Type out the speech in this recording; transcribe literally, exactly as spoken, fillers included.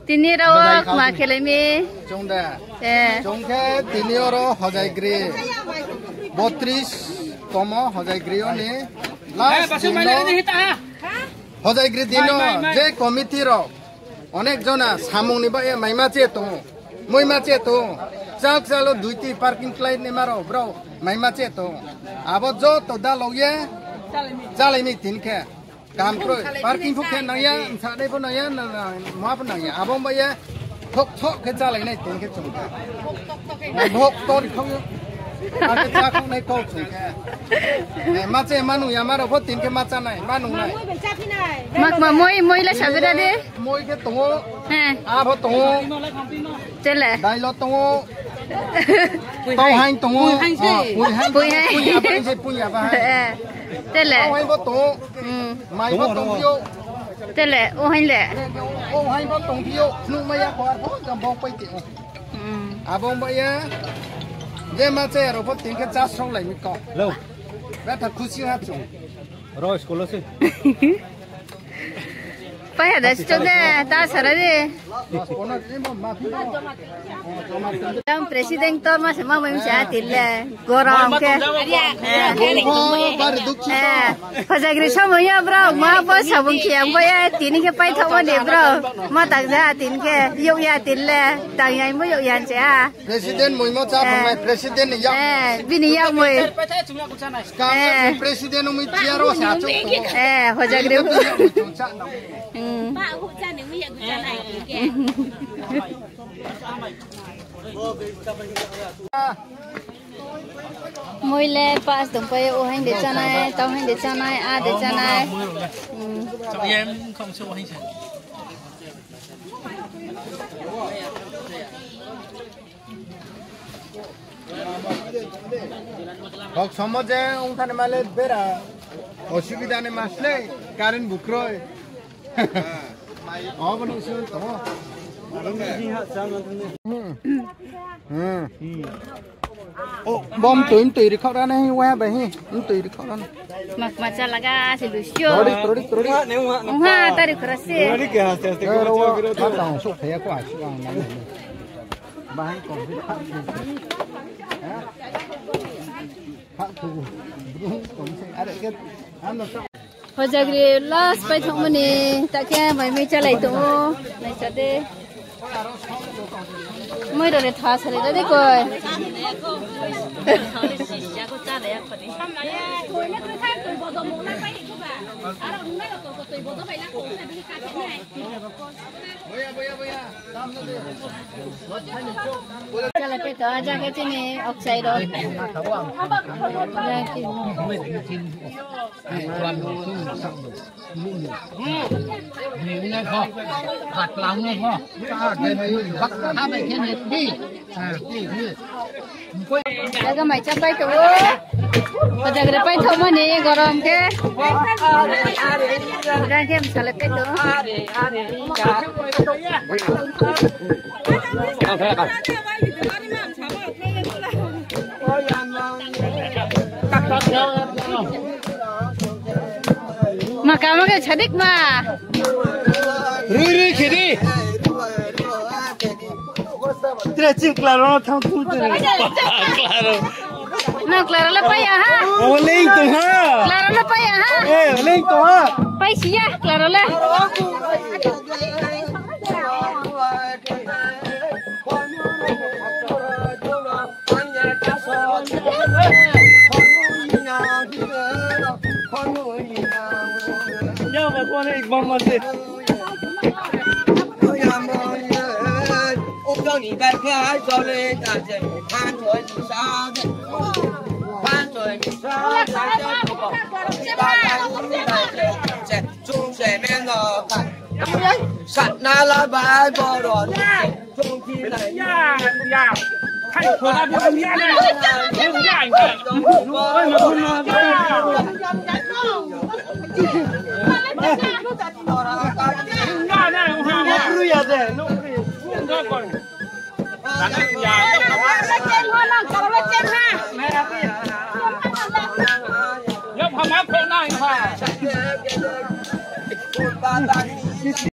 Tini rao wo kma khelai mi. Chung de. Eh. Chung khe tini oro Hojaigri botris tomo Hojaigri yo ni last din no. Hojaigri din no je committee rao onek jona samung ni baoh ye maima che tong ou, muima che tong ou, chal chal o duiti parking khlai naima rao brao maima che tong ou. Abo joto dalao ye chálai mi tini khe. Kam kroi. Parking pho khe nang ya, bsa dei pho nang ya, na, na, ma pho nang ya. Abo bai ye thok thok khe chálai nai tini khe chung khe. Bhok tor khau yo. Ar khe chá khau nai kau chung khe. Eh, ma che ma nung ya, ma rao pho tini khe ma chá nai, ma nung nai. Mak ma moi, moi le sabera de. Moi khe tong ou. He. A pho tong ou. Chele. Dailo tong ou. Tau haing tong ou. Pui haing se. Ah, pui haing. Pui haing. Pui ya ba haing se, pui ya ba haing. Eh. Chele. Tau haing bo tong ou. Hmm. Mai bo tong phi ou. Chele, o haing le. O haing bo tong phi ou. Nuh mai ya kho ar pho, jang bo pai te ou. Hmm. Abo bai ya. Je ma che aro pho tini khe chá srong lai mi kau. Lo. Betha khusi ha chung. Ro school o se. Pai ha da, sichok de, ta sara de. Tang president tor ma se ma mai se atin le. Gorom khe. Eh. Eh. Hojaigri samung ya brao, ma bo sabung khe ang bo ya, tini khe paithaoh ma de brao. Ma tang ja atin khe, yog ya atin le. Tang ya mo yog ya se a. President moi mo chá phung nai, president ni yak. Eh, bini yak moi. Skang president ong mi chair wo se achouh tong ou. Eh, Hojaigri. Bini yak moi chung chá nang. Hmm. Moi le pas tongpai, o haing de chánai, tau haing de chánai, a de chánai. Hmm. Kok somo je ong thani ma le bera osubida ni ma slei, current bukroi. Obo nung sun tong ou. Hmm. Hmm. O, bom tui, tui ri khau ra nai, wa bai hi, tui ri khau ra nai. Mak ma cha laga si lu sio. Rori, rori, rori. Ong ha, tari khora se. Rori ke haste haste. Eh, ro, ha tang so phaya ko asi ang nai. Bahai kong se kha. Ha? Kha ko. Bru kong se. Are ke, ano sa. Hojaigri last paithaohmo ni, ta khe mai mui chálai tong ou, naisa de. Moi rao le tha salai da de koi. Chálai pai tong, aja khe chini oksai rao. Jaga mai cha pai tong ou. Jaga pai thaohmo ni gorom khe. Jang khe msalai pai tong ou. Ma kamo khe sadik ma. Rui rui khedi. Tre chim klaro no thang tu tu. Klaro. Na klaro le pai ya ha. O leng tong ha. Klaro le pai ya ha. Eh, leng tong ha. Pai si ya klaro le. Satna labai boro ni chung thi nai. Ya, ya. Khai khora bo ya na. Ya, ya. Ya na, ha. Nokru ya de, nokru. Ya, ha, ma khona ha.